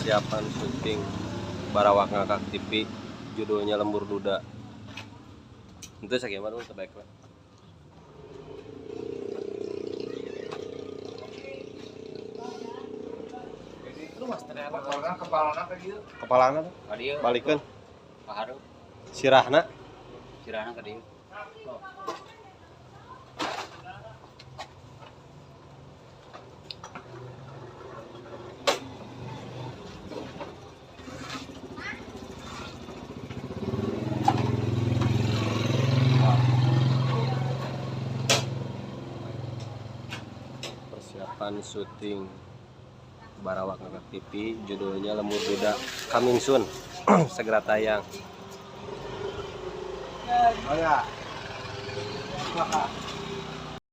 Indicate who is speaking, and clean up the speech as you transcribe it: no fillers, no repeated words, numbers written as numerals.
Speaker 1: Persiapan syuting Barawak Ngakak TV, judulnya Lembur Duda. Itu saya gimana terbaik lah. Kepalana tuh. Balikeun. Sirahna.
Speaker 2: Sirahna ka dieu.
Speaker 1: Persiapan syuting Barawak Ngakak TV, judulnya Lembur Duda, coming soon, segera tayang.
Speaker 3: Oh ya.